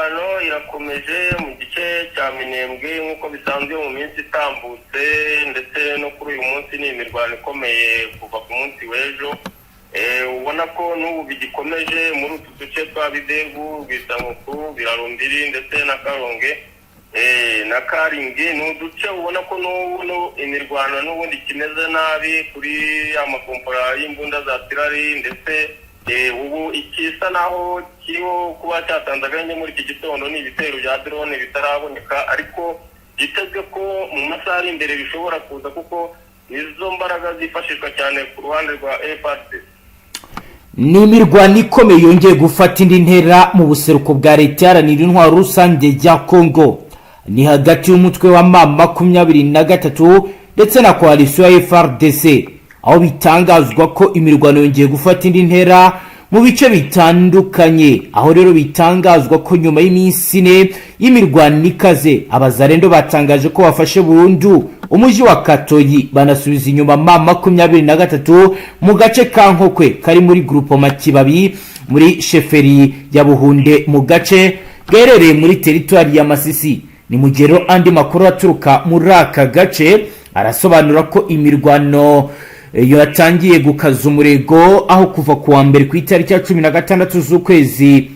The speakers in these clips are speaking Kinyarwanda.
Imirwano irakomeje mu gice cya Minembwe nk'uko bisanzwe mu minsi itambutse, ndetse no kuri uyu munsi ni imirwano ikomeye kuva ku munsi w'ejo. Ubona ko n'ubu bigikomeje muri utu duce twa Bidegu, Rwisankuku, Birarumbiri ndetse na Karonge na Karingi. Ni uduce ubona ko n'ubu imirwano n'ubundi ikimeze nabi kuri amakompora y'imbunda za tirari, ndetse ubu ikisa naho kiriho kuba cyatanze agahenge muri iki gitondo ni ibitero bya drone bitaraboneka, ariko byitezwe ko mu masaha ari imbere bishobora kuza, kuko nizo mbaraga zifashishwa cyane ku ruhande rwa FARDC. Ni imirwano ikomeye yongeye gufata indi ntera mu buseruko bwa Leta Iharanira Intwaro Rusange ya Kongo. Ni hagati y'umutwe wa M23 ndetse na coalition ya FARDC, aho bitangazwa ko imirwano yongeye gufata indi ntera mu bice bitandukanye. Aho rero bitangazwa ko nyuma y'iminsi 4 y'imirwano ikaze, Abazarendo batangaje ko bafashe burundu umujyi wa Katoyi, banasubiza inyuma M23 mu gace ka Nkokwe kari muri groupement Kibabi, muri chefferie ya Buhunde, mu gace gaherereye muri teritwari ya Masisi. Ni mu gihe rero andi makuru aturuka muri aka gace arasobanura ko imirwano yatangiye gukaza umurego, aho kuva ku wa mbere ku itariki ya 16 z'ukwezi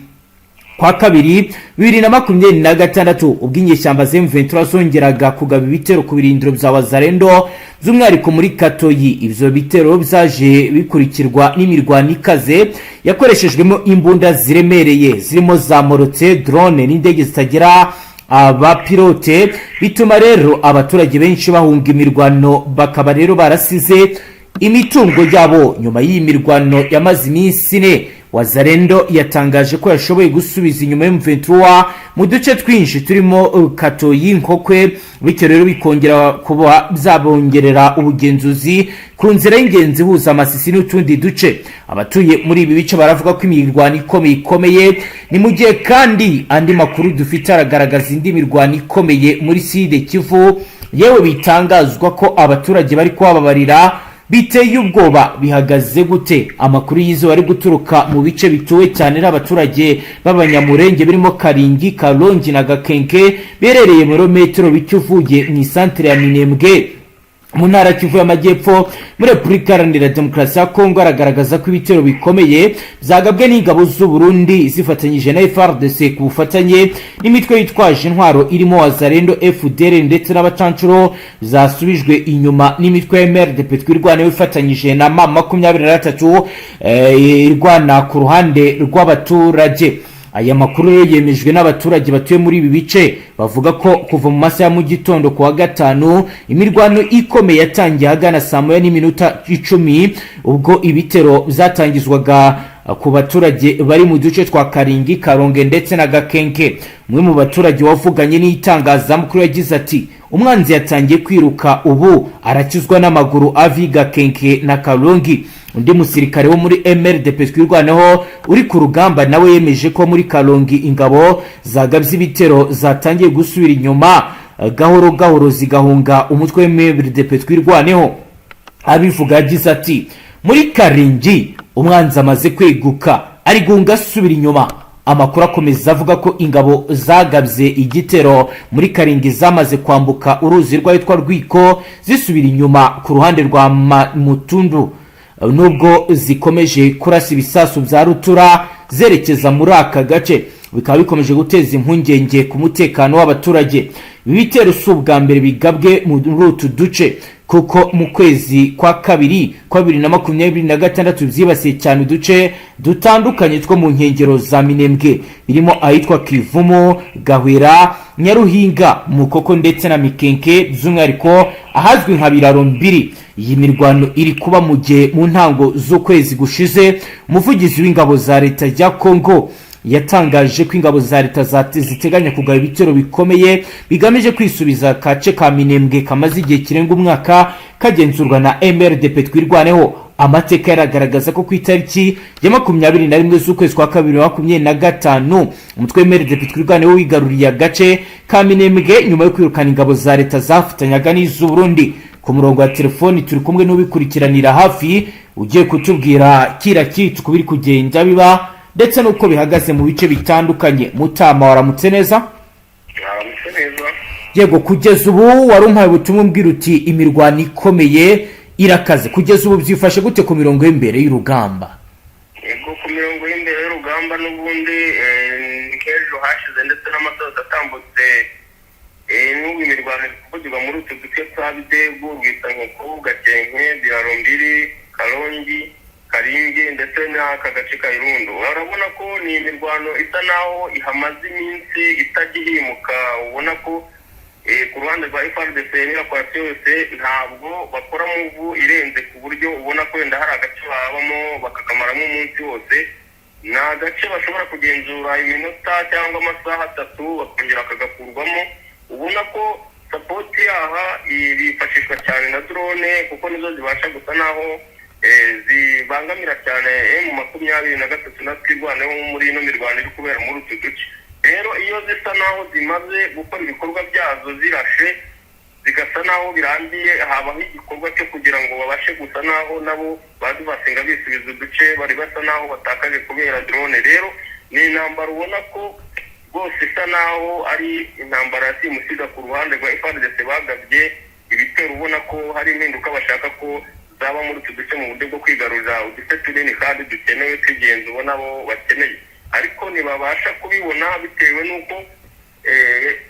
kwa kabiri 2026, ubwo inyeshyamba za M23 zongeraga kugaba ibitero ku birindiro bya Wazarendo, by'umwihariko muri Katoyi. Ibyo bitero byaje bikurikirwa n'imirwano ikaze yakoreshejwemo imbunda ziremereye zirimo za mortier, drone n'indege zitagira abapilote, bituma rero abaturage benshi bahunga imirwano, bakaba rero barasize imitungo yabo. Nyuma y'iyi mirwano yamaze iminsi 4, Wazarendo yatangaje ko yashoboye gusubiza inyuma M23 mu duce twinshi turimo Katoyi, Nkokwe, bityo rero bikongera kuba byabongerera ubugenzuzi ku nzira y'ingenzi ihuza Amasisi n'utundi duce. Abatuye muri ibi bice baravuga ko imirwano ikomeye ikomeye. Ni mu gihe kandi andi makuru dufite aragaragaza indi mirwano ikomeye muri Sud Kivu, yewe bitangazwa ko abaturage bari kubababarira biteye ubwoba. Bihagaze gute? Amakuru yizewe ari guturuka mu bice bituwe cyane n'abaturage b'Abanyamurenge birimo Karingi, Karongi na Gakenke, berereye muri metero bike uvuye mu isantere ya Minembwe mu ntara Kivu y'Amajyepfo muri Repubulika Iharanira Demokarasi ya Kongo, aragaragaza ko ibitero bikomeye byagabwe n'ingabo z'u Burundi zifatanyije na FARDC ku bufatanye n'imitwe yitwaje intwaro irimo Wazarendo, FDLR ndetse n'abacancuro, zasubijwe inyuma n'imitwe ya MRDP Twirwaneho ifatanyije na M23 irwana ku ruhande rw'abaturage. Aya makuru rero yemejwe n'abaturage batuye muri ibi bice, bavuga ko kuva mu masaha ya mu gitondo ku wa gatanu imirwano ikomeye yatangiye ahagana saa 1:10, ubwo ibitero byatangizwaga ku baturage bari mu duce twa Karingi, Karonge ndetse na Gakenke. Umwe mu baturage wavuganye n'itangazamakuru yagize ati: "Umwanzi yatangiye kwiruka, ubu arakizwa n'amaguru avi Gakenke na Karongi." Undi musirikare wo muri MRDP Twirwaneho uri ku rugamba nawe yemeje ko muri Karongi ingabo zagabye ibitero zatangiye gusubira inyuma gahoro gahoro, zigahunga umutwe wa MRDP Twirwaneho. Abivuga yagize ati: "Muri Karingi umwanzi amaze kweguka, ari guhunga asubira inyuma." Amakuru akomeza avuga ko ingabo zagabye igitero muri Karingi zamaze kwambuka uruzi rw'ahitwa Rwiko, zisubira inyuma ku ruhande rwa Mutundu, nubwo zikomeje kurasa ibisasu bya rutura zerekeza muri aka gace, bikaba bikomeje guteza impungenge ku mutekano w'abaturage. Ibi bitero si ubwa mbere bigabwe muri utu duce, kuko mu kwezi kwa kabiri kwa 2026 byibasiye cyane uduce dutandukanye two mu nkengero za Minembwe, birimo ahitwa Kivumu, Gahwera, Nyaruhinga, Mukoko ndetse na Mikenke, by'umwihariko ahazwi nka Biraro Mbiri. Iyi mirwano iri kuba mu gihe mu ntango z'ukwezi gushize umuvugizi w'ingabo za leta ya Kongo yatangaje ko ingabo za leta ziteganya kugaba ibitero bikomeye bigamije kwisubiza agace ka Minembwe kamaze igihe kirenga umwaka kagenzurwa na MRDP Twirwaneho. Amateka yaragaragaza ko ku itariki ya 21 z'ukwezi kwa kabiri 25 umutwe MRDP Twirwaneho wigaruriye agace ka Minembwe nyuma yo kwirukana ingabo za leta zafatanyaga n'iz'Uburundi. Ku murongo wa telefoni turi kumwe n'ubikurikiranira hafi, ugiye kutubwira kira kitu ku biri kugenda biba. ndetse n'uko bihagaze mu bice bitandukanye. Mutama, waramutse neza? Mwaramutse neza. Yego, kugeza ubu wari umpaye ubutumwa umbwira uti imirwano ikomeye irakaze. Kugeza ubu byifashe gute ku mirongo y'imbere y'urugamba? Yego, ku mirongo y'imbere y'urugamba n'ubundi nk'ejo hashize ndetse n'amasaha atambutse, n'ubu imirwano iri kuvugirwa muri utu duce twa Bidegu, Rwisankoko, Gakenke, Birarombiri, Karongi, Karingi ndetse n'aka gace ka Irundu. Urabona ko ni imirwano isa naho ihamaze iminsi itajya ihimuka. Ubona ko ku ruhande rwa FARDC n'irakwasi yose ntabwo bakora move irenze, ku buryo ubona ko wenda hari agace babamo bakakamaramo umunsi wose. Ni agace bashobora kugenzura iminota cyangwa amasaha 3, bakongera bakagakurwamo. Ubona ko support yaha bifashishwa cyane na drone, kuko nizo zibasha gusa naho zibangamira cyane M23 na Twirwaneho muri ino mirwano iri kubera muri utu duce. Rero iyo zisa naho zimaze gukora ibikorwa byazo, zirashe zigasa naho birangiye, habaho igikorwa cyo kugira ngo babashe gusa naho nabo bazi basenga bisubiza uduce bari basa naho batakaje kubera drone. Rero ni intambara ubona ko rwose isa naho ari intambara ya simusiga ku ruhande rwa FARDC. Bagabye ibitero, ubona ko hari impinduka bashaka ko zaba muri utu duce mu buryo bwo kwigarurira uduce tunini kandi dukenewe tw'ingenzi, ubona bo bakeneye, ariko ntibabasha kubibona bitewe n'uko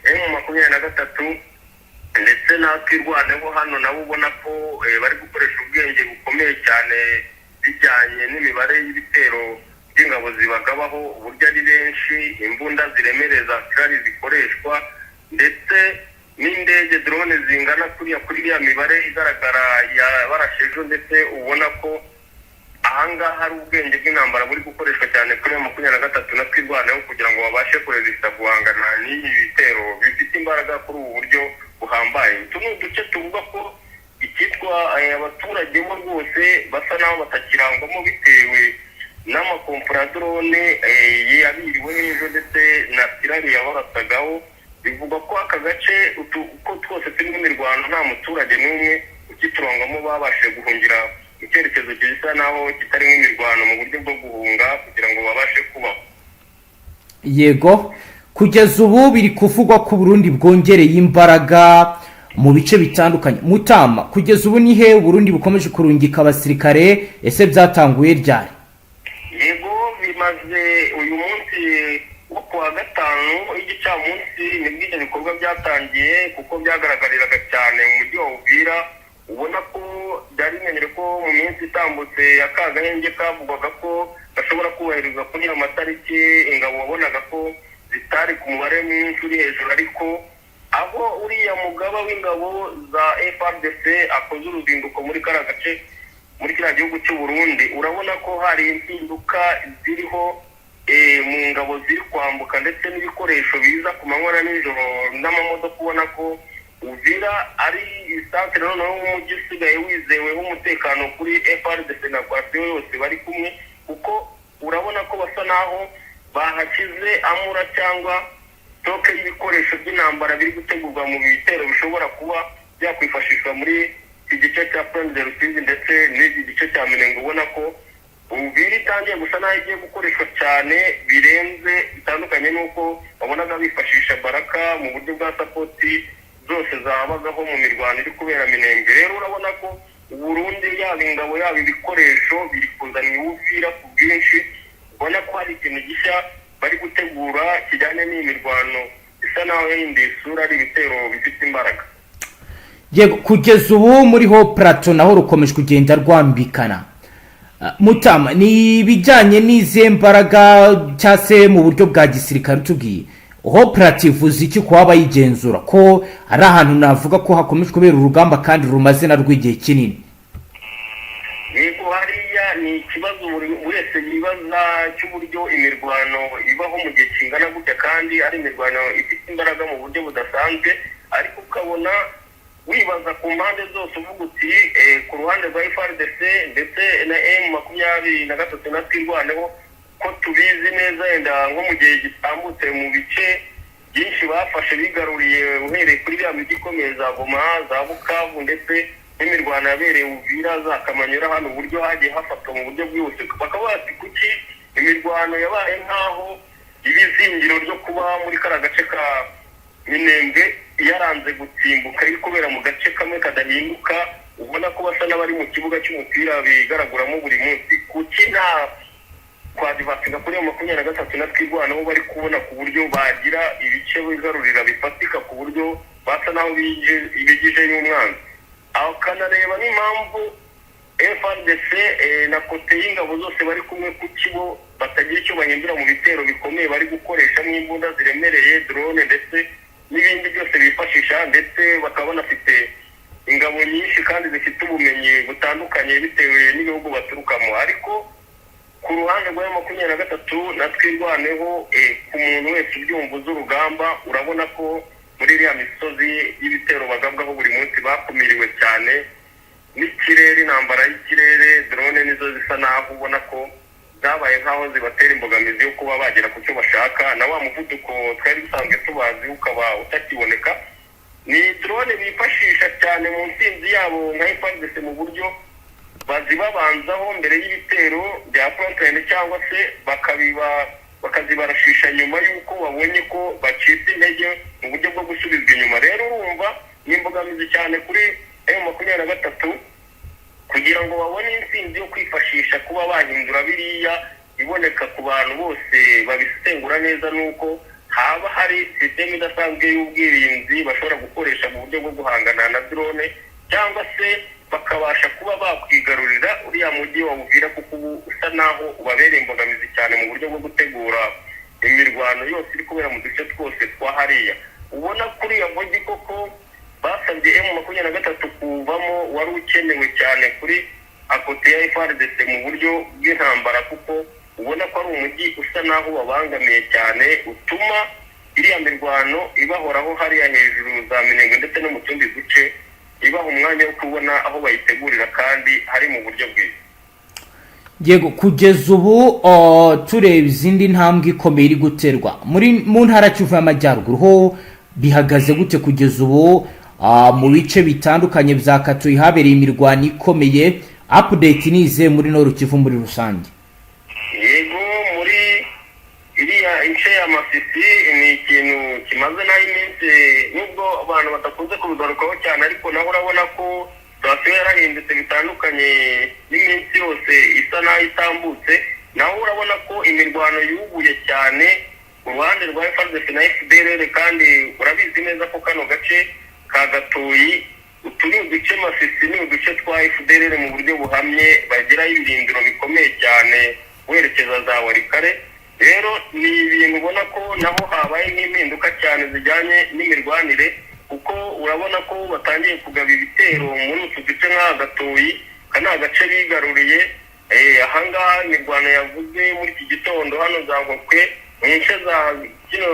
M23 ndetse na Twirwaneho hano nabo ubona ko bari gukoresha ubwenge bukomeye cyane bijyanye n'imibare y'ibitero by'ingabo zibagabaho, uburyo ari benshi, imbunda ziremereza za zikoreshwa, ndetse n'indege drone zingana kuriya kuri iriya mibare igaragara ya barashe ejo. Ndetse ubona ko ahangaha hari ubwenge bw'intambara buri gukoreshwa cyane kuri 23 na Twirwaneho kugira ngo babashe kurezisita guhangana n'ibi bitero bifite imbaraga kuri ubu buryo buhambaye. Utu ni uduce tuvuga ko icyitwa abaturage bo rwose basa n'aho batakirangwamo bitewe n'amakompora drone yabiriwe ejo ndetse na tirari yabarasagaho. Bivugwa ko aka gace uko twose turimo imirwano nta muturage n'umwe ukiturangwamo, babashije guhungira mu cyerekezo gisa naho kitarimo imirwano mu buryo bwo guhunga kugira ngo babashe kubaho. Yego, kugeza ubu biri kuvugwa ko Burundi bwongereye imbaraga mu bice bitandukanye. Mutama, kugeza ubu ni he Burundi bukomeje kurungika abasirikare? Ese byatanguye ryari? Yego, bimaze uyu munsi wo kuwa gatanu w'igicamunsi nibwo ibyo bikorwa byatangiye, kuko byagaragariraga cyane mu mujyi wa Uvira. Ubona ko byari bimenyere ko mu minsi itambutse aka gahenge kavugwaga ko gashobora kubahirizwa kuri ayo matariki, ingabo wabonaga ko zitari ku mubare mwinshi uri hejuru. Ariko aho uriya mugaba w'ingabo za FARDC akoze uruzinduko muri kariya gace, muri kiriya gihugu cy'u Burundi, urabona ko hari impinduka ziriho mu ngabo ziri kwambuka ndetse n'ibikoresho biza ku manywa na nijoro n'amamodoka. Ubona ko Uvira ari isantere noneho nk'umujyi usigaye wizeweho umutekano kuri FARDC na coalition yose bari kumwe, kuko urabona ko basa naho bahashyize amura cyangwa stock y'ibikoresho by'intambara biri gutegurwa mu bitero bishobora kuba byakwifashishwa muri iki gice cya Plaine de Rusizi ndetse n'iki gice cya Minembwe. Ubona ko Uvira itangiye gusa naho igiye gukoreshwa cyane birenze, bitandukanye n'uko wabonaga bifashisha Baraka mu buryo bwa support zose zabagaho mu mirwano iri kubera Minembwe. Rero urabona ko Uburundi, yaba ingabo, yaba ibikoresho, biri kuzana Uvira ku bwinshi. Ubona ko hari ikintu gishya bari gutegura kijyanye n'iyi mirwano isa naho yahinduye isura, ari ibitero bifite imbaraga. Yego, kugeza ubu muri Haut Plateau naho rukomeje kugenda rwambikana. Mutama, ni ibijyanye n'izihe mbaraga cyangwa se mu buryo bwa gisirikare tubwiye Haut Plateau ivuze iki ku waba yigenzura, ko ari ahantu navuga ko hakomeje kubera urugamba kandi rumaze narwo igihe kinini? Yego, hariya ni ikibazo buri wese yibaza cy'uburyo imirwano ibaho mu gihe kingana gutya kandi ari imirwano ifite imbaraga mu buryo budasanzwe, ariko ukabona wibaza ku mpande zose uvuga uti ku ruhande rwa FARDC ndetse na M23 na Twirwaneho, ko tubizi neza wenda nko mu gihe gitambutse mu bice byinshi bafashe bigaruriye, uhereye kuri iriya mijyi ikomeye za Goma, za Bukavu, ndetse n'imirwano yabereye Uvira, za Kamanyola hano, uburyo hagiye hafatwa mu buryo bwihuse, bakaba bati kuki Imirwano yabaye nk'aho ibizingiro ryo kuba muri kariya gace ka Minembwe yaranze gutsimbuka, iri kubera mu gace kamwe kadahinduka. Ubona ko basa n'abari mu kibuga cy'umupira bigaraguramo buri munsi. Kuki nta kwadvancinga kuri iyo 23 na Twirwaneho bari kubona ku buryo bagira ibice bigarurira bifatika, ku buryo basa n'aho bigijeyo umwanzi? Akanareba n'impamvu FARDC na côté y'ingabo zose bari kumwe, kuki bo batagira icyo bahindura mu bitero bikomeye bari gukoresha nk'imbunda ziremereye, drone ndetse n'ibindi byose bifashisha, ndetse bakaba banafite ingabo nyinshi kandi zifite ubumenyi butandukanye bitewe n'ibihugu baturukamo. Ariko ku ruhande rwa 23 na Twirwaneho, ku muntu wese ubyumva uzi urugamba, urabona ko muri iriya misozi y'ibitero bagabwaho buri munsi bakumiriwe cyane n'ikirere. Intambara y'ikirere, drone nizo zisa naho ubona ko zabaye nk'aho zibatera imbogamizi yo kuba bagera ku cyo bashaka, na wa muvuduko twari dusanzwe tubazi ukaba utakiboneka. Ni drone bifashisha cyane mu ntsinzi yabo nka FARDC, mu buryo bazibabanzaho mbere y'ibitero bya frontline, cyangwa se bakabiba bakazibarashisha nyuma y'uko babonye ko bacitse intege mu buryo bwo gusubizwa inyuma. Rero urumva ni imbogamizi cyane kuri M23 kugira ngo babone intsinzi yo kwifashisha kuba bahindura biriya. Iboneka ku bantu bose babisesengura neza ni uko haba hari sisiteme idasanzwe y'ubwirinzi bashobora gukoresha mu buryo bwo guhangana na drone, cyangwa se bakabasha kuba bakwigarurira uriya mujyi wa Uvira, kuko ubu usa naho ubabereye imbogamizi cyane mu buryo bwo gutegura imirwano yose iri kubera mu duce twose twa hariya. Ubona kuri uriya mujyi koko basabye M23 kuvamo wari ukenewe cyane kuri à côté ya FARDC mu buryo bw'intambara, kuko ubona ko ari umujyi usa naho ubabangamiye cyane, utuma iriya mirwano ibahoraho hariya hejuru za Minembwe ndetse no mu tundi duce, ibaha umwanya wo kubona aho bayitegurira kandi hari mu buryo bwiza. Yego, kugeza ubu tureba izindi ntambwe ikomeye iri guterwa muri mu ntara Kivu y'Amajyaruguru, ho bihagaze gute kugeza ubu? Mu bice bitandukanye bya Katoyi habereye imirwano ikomeye. Update ni izihe muri Nord Kivu muri rusange? Yego, muri iriya ince ya Masisi ni ikintu kimaze naho iminsi, nubwo abantu badakunze kubigarukaho cyane, ariko naho urabona ko situation yarahindutse bitandukanye n'iminsi yose isa naho itambutse. Naho urabona ko imirwano yubuye cyane ku ruhande rwa FARDC na FDLR, kandi urabizi neza ko kano gace ka Gatoyi, utu ni uduce, Masisi ni uduce twa FDLR mu buryo buhamye, bageraho ibirindiro bikomeye cyane werekeza za Walikale. Rero ni ibintu ubona ko naho habaye nk'impinduka cyane zijyanye n'imirwanire, kuko urabona ko batangiye kugaba ibitero muri utu duce nk'aha Gatoyi. Aka ni agace bigaruriye. Ahangaha imirwano yavuze muri iki gitondo hano za Nkokwe, mu nce za kino,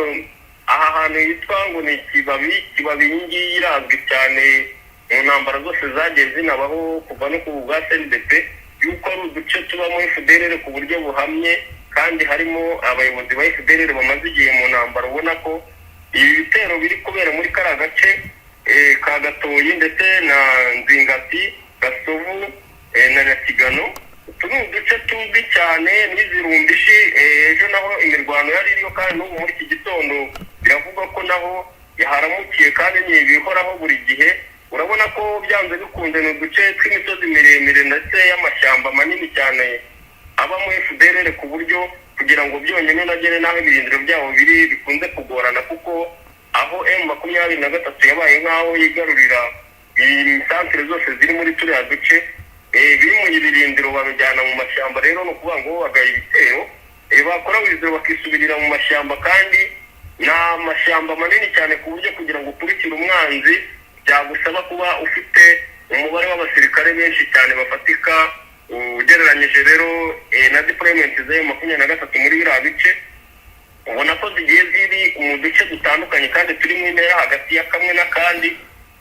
aha hantu hitwa ngo ni Kibabi. Kibabi iyi ngiyi irazwi cyane mu ntambara zose zagiye zinabaho kuva no ku bwa CNDP, yuko ari uduce tubamo FDLR ku buryo buhamye, kandi harimo abayobozi ba FDLR bamaze igihe mu ntambara. Ubona ko ibi bitero biri kubera muri kariya gace ka Gatoyi ndetse na Nzingati, Gasovu na Nyakigano. Utu ni uduce tuzwi cyane n'izirumbishi. Ejo naho imirwano yari iriyo, kandi n'ubu muri iki gitondo biravugwa ko naho yaharamukiye, kandi ni ibihoraho buri gihe. Urabona ko byanze bikunze ni uduce tw'imisozi miremire ndetse y'amashyamba manini cyane abamo FDLR, ku buryo kugira ngo byonyine unagere n'aho ibirindiro byabo biri bikunze kugorana, kuko aho M23 yabaye nk'aho yigarurira santere zose ziri muri turiya duce, bimuye ibirindiro babijyana mu mashyamba. Rero ni ukuvuga ngo bagaya ibitero, bakora ibirindiro bakisubirira mu mashyamba, kandi ni amashyamba manini cyane ku buryo kugira ngo ukurikire umwanzi byagusaba kuba ufite umubare w'abasirikare benshi cyane bafatika. Ugereranyije rero na deployment za M23 muri biriya bice, ubona ko zigiye ziri mu duce dutandukanye kandi turi mu intera hagati ya kamwe n'akandi,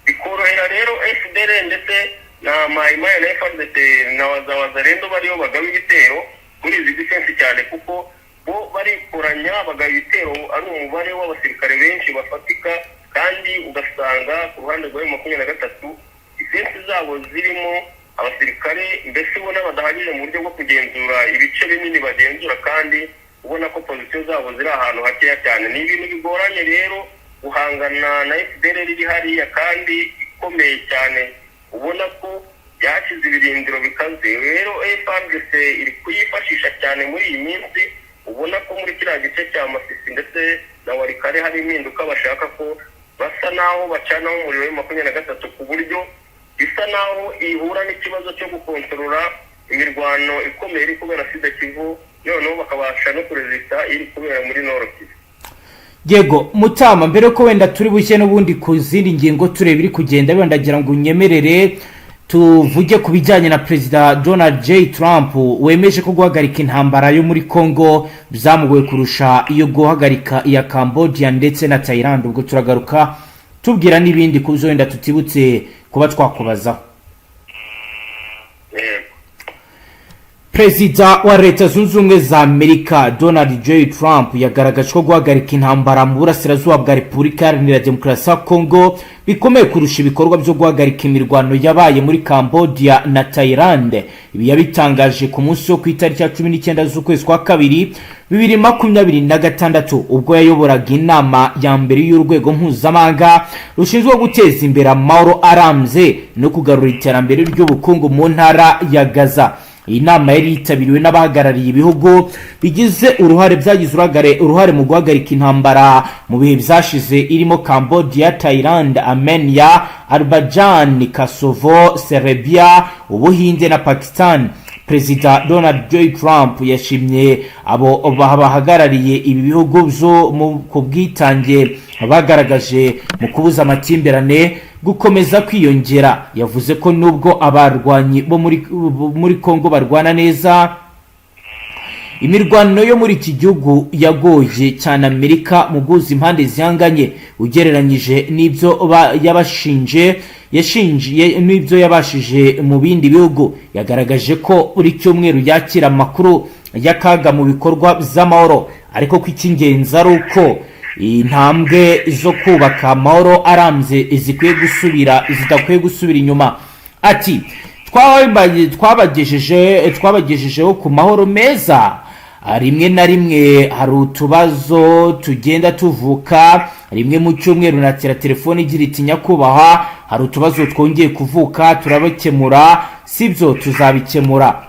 bikorohera rero FDLR ndetse na Mayimayi na FARDC na Wazalendo bariyo bagaba ibitero kuri izi defense cyane, kuko bo barikoranya bagaba ibitero ari umubare w'abasirikare benshi bafatika, kandi ugasanga ku ruhande rwa 23 defense zabo zirimo Abasirikare mbese ubona badahagije mu buryo bwo kugenzura ibice binini bagenzura, kandi ubona ko position zabo ziri ahantu hakeya cyane. Ni ibintu bigoranye rero guhangana na FDLR iri hariya kandi ikomeye cyane, ubona ko yashyize ibirindiro bikaze. Rero FARDC iri kuyifashisha cyane muri iyi minsi, ubona ko muri kiriya gice cya Masisi ndetse na Walikale hari impinduka, bashaka ko basa naho bacanaho umuriro wa 23, ku buryo bisa naho ihura n'ikibazo cyo gukontorora imirwano ikomeye iri kubera Sud Kivu, noneho bakabasha no kurezita iri kubera muri Nord Kivu. Yego Mutama, mbere ko wenda turi bushye n'ubundi ku zindi ngingo tureba iri kugenda, wenda ndagira ngo unyemerere tuvuge ku bijyanye na Perezida Donald J Trump, wemeje ko guhagarika intambara yo muri Congo byamugoye kurusha iyo guhagarika iya Cambodia ndetse na Thailand. Ubwo turagaruka tubwira n'ibindi ku byo wenda tutibutse kuba twakubazaho. Yego. Perezida wa Leta Zunze Ubumwe za Amerika Donald J Trump yagaragaje ko guhagarika intambara mu burasirazuba bwa Repubulika Iharanira Demokarasi ya Kongo bikomeye kurusha ibikorwa byo guhagarika imirwano yabaye muri Cambodia na Thailand. Ibi yabitangaje ku munsi wo ku itariki ya 19 z'ukwezi kwa kabiri 2026, ubwo yayoboraga inama ya mbere y'urwego mpuzamahanga rushinzwe guteza imbere amahoro arambye no kugarura iterambere ry'ubukungu mu ntara ya Gaza. Iyi nama yari yitabiriwe n'abahagarariye ibihugu bigize uruhare byagize uruhare mu guhagarika intambara mu bihe byashize, irimo Cambodia, Thailand, Armenia, Azerbaijan, Kosovo, Serbia, Ubuhinde na Pakistan. Perezida Donald J Trump yashimye abo bahagarariye ibi bihugu byo ku bwitange bagaragaje mu kubuza amakimbirane gukomeza kwiyongera. Yavuze ko nubwo abarwanyi bo muri Congo barwana neza, imirwano yo muri iki gihugu yagoye cyane Amerika mu guhuza impande zihanganye ugereranyije n'ibyo yabashinje yashinjiye n'ibyo yabashije mu bindi bihugu. Yagaragaje ko buri cyumweru yakira amakuru y'akaga mu bikorwa by'amahoro, ariko ko icy'ingenzi ari uko intambwe zo kubaka amahoro arambye zikwiye gusubira zidakwiye gusubira inyuma. Ati: "Twabagejejeho ku mahoro meza. Rimwe na rimwe hari utubazo tugenda tuvuka. Rimwe mu cyumweru nakira telefone igira iti: 'Nyakubahwa, hari utubazo twongeye kuvuka.' Turabikemura, sibyo? Tuzabikemura."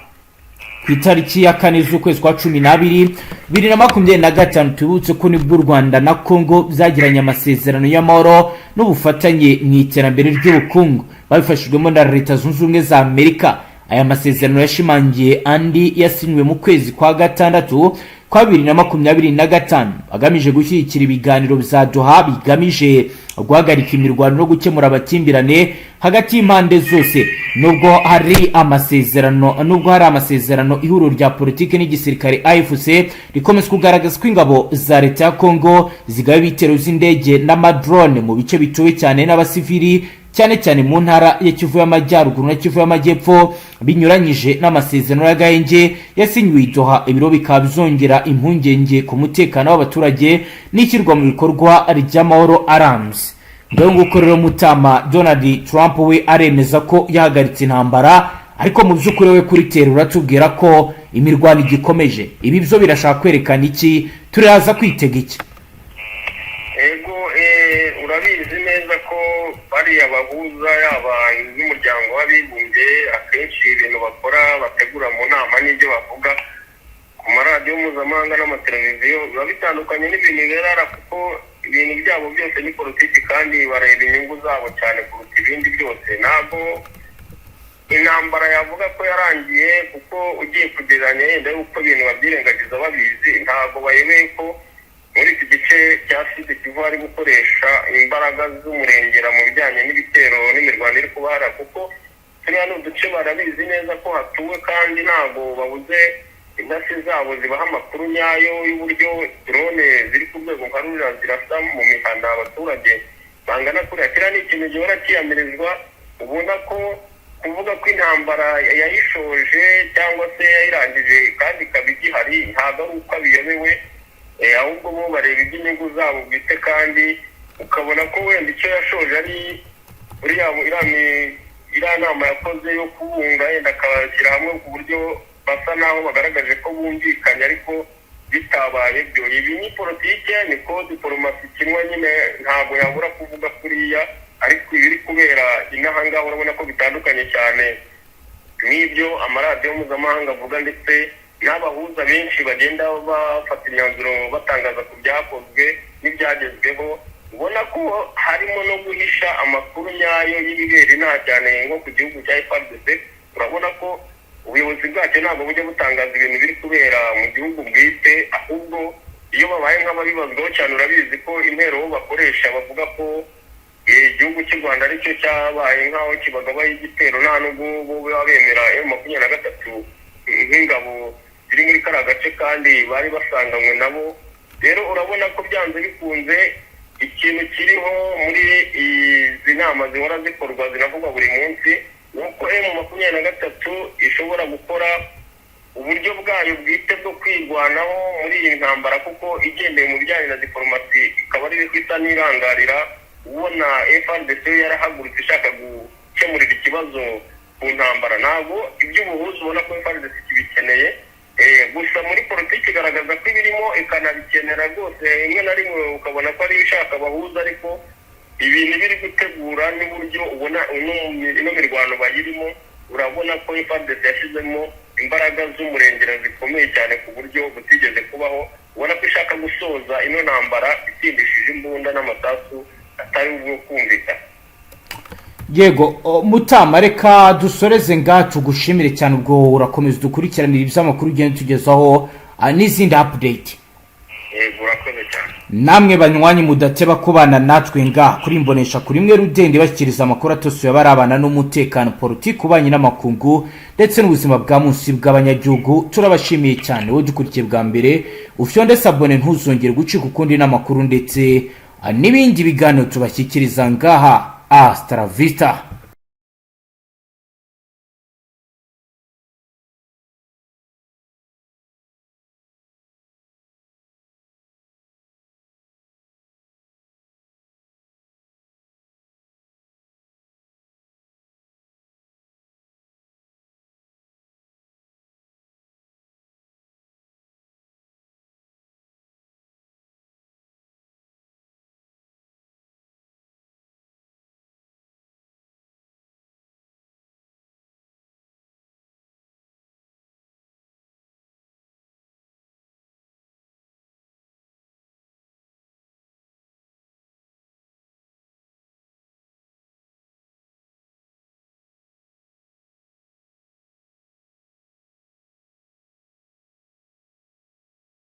Ku itariki ya 4 z'ukwezi kwa 12 2025, tubutse ko nibwo u Rwanda na Congo byagiranye amasezerano y'amahoro n'ubufatanye mu iterambere ry'ubukungu, babifashijwemo na Leta Zunze Ubumwe za Amerika. Aya masezerano yashimangiye andi yasinywe mu kwezi kwa gatandatu kwa 2025, agamije gushyigikira ibiganiro bya Doha bigamije guhagarika imirwano no gukemura amakimbirane hagati y'impande zose. Nubwo hari amasezerano, ihuriro rya politiki n'igisirikare AFC rikomeza kugaragaza ko ingabo za leta ya Congo zigaba ibitero by'indege n'amadrone mu bice bituwe cyane n'abasivili, cyane cyane mu ntara ya Kivu y'Amajyaruguru na Kivu y'Amajyepfo, binyuranyije n'amasezerano y'agahenge yasinyiwe i Doha. Ibiro bikaba byongera impungenge ku mutekano w'abaturage n'ishyirwa mu bikorwa ry'amahoro arambye. Ngaho nguko rero Mutama, Donald Trump we aremeza ko yahagaritse intambara, ariko mu by'ukuri we kuri terrain uratubwira ko imirwano igikomeje. Ibi byo birashaka kwerekana iki? Turaza kwitega iki? Ego, urabizi neza ko bariya bahuza, yaba n'Umuryango w'Abibumbye, akenshi ibintu bakora bategura mu nama n'ibyo bavuga ku maradiyo mpuzamahanga n'amateleviziyo biba bitandukanye n'ibintu biberara, kuko ibintu byabo byose ni politiki kandi bareba inyungu zabo cyane kuruta ibindi byose. Ntabwo intambara yavuga ko yarangiye, kuko ugiye kugereranya yenda yuko ibintu babyirengagiza babizi. Ntabwo bayemeye ko muri iki gice cya Sud Kivu hari gukoresha imbaraga z'umurengera mu bijyanye n'ibitero n'imirwano iri kuba hariya, kuko turiya ni uduce barabizi neza ko hatuwe, kandi ntabwo babuze intasi zabo zibaha amakuru nyayo y'uburyo drone ziri ku rwego nka ruriya zirasa mu mihanda abaturage bangana kuriya. Kiriya ni ikintu gihora kiyamirizwa. Ubona ko kuvuga ko intambara yayishoje cyangwa se yayirangije kandi ikaba igihari, ntabwo ari uko abiyobewe, ahubwo bo bareba iby'inyungu zabo bwite, kandi ukabona ko wenda icyo yashoje ari uriya iriya Iriya nama yakoze yo kubunga, yenda akabashyira hamwe ku buryo basa naho bagaragaje ko bumvikanye, ariko bitabaye byo. Ibi ni politike, niko diporomasi ikinwa nyine, ntabwo yabura kuvuga kuriya. Ariko ibiri kubera inaha ngaha urabona ko bitandukanye cyane n'ibyo amaradiyo mpuzamahanga avuga, ndetse n'abahuza benshi bagenda bafata imyanzuro batangaza ku byakozwe n'ibyagezweho. Ubona ko harimo no guhisha amakuru nyayo y'ibibera inaha, cyane nko ku gihugu cya FARDC. Urabona ko ubuyobozi bwacyo ntabwo bujya butangaza ibintu biri kubera mu gihugu bwite, ahubwo iyo babaye nk'ababibazwaho cyane, urabizi ko intero bakoresha bavuga ko igihugu cy'u Rwanda aricyo cyabaye nk'aho kibagabaho igitero, nta nubwo bo baba bemera M23 nk'ingabo ziri muri kariya gace kandi bari basanganywe nabo. Rero urabona ko byanze bikunze ikintu kiriho muri izi nama zihora zikorwa, zinavugwa buri munsi, ni uko M23 ishobora gukora uburyo bwayo bwite bwo kwirwanaho muri iyi ntambara, kuko igendeye mu bijyanye na diporomasi ikaba ari isa n'irangarira, ubona FARDC yarahagurutse ishaka gukemurira ikibazo ku ntambara. Ntabwo iby'ubuhuza ubona ko FARDC kibikeneye. Gusa muri politiki igaragaza ko ibirimo ikanabikenera rwose, rimwe na rimwe ukabona ko ariyo ishaka abahuza, ariko ibintu biri gutegura n'uburyo ubona ino mirwano bayirimo, urabona ko FARDC yashyizemo imbaraga z'umurengera zikomeye cyane ku buryo butigeze kubaho. Ubona ko ishaka gusoza ino ntambara itsindishije imbunda n'amasasu, atari ubwo kumvikana. Yego Mutama, reka dusoreze ngaha, tugushimire cyane. Ubwo urakomeza udukurikiranira iby'amakuru ugenda utugezaho n'izindi update. Yego, urakoze cyane. Namwe banywanyi mudateba kubana natwe ngaha kuri Imbonesha kuri imwe rudende, bashyikiriza amakuru atosoye abarabana n'umutekano, politiki, ububanyi n'amakungu ndetse n'ubuzima bwa munsi bw'abanyagihugu, turabashimiye cyane. Wowe dukurikiye bwa mbere, ufyonde s'abonner, ntuzongere gucika ukundi n'amakuru ndetse n'ibindi biganiro tubashyikiriza ngaha. Hasta la vista.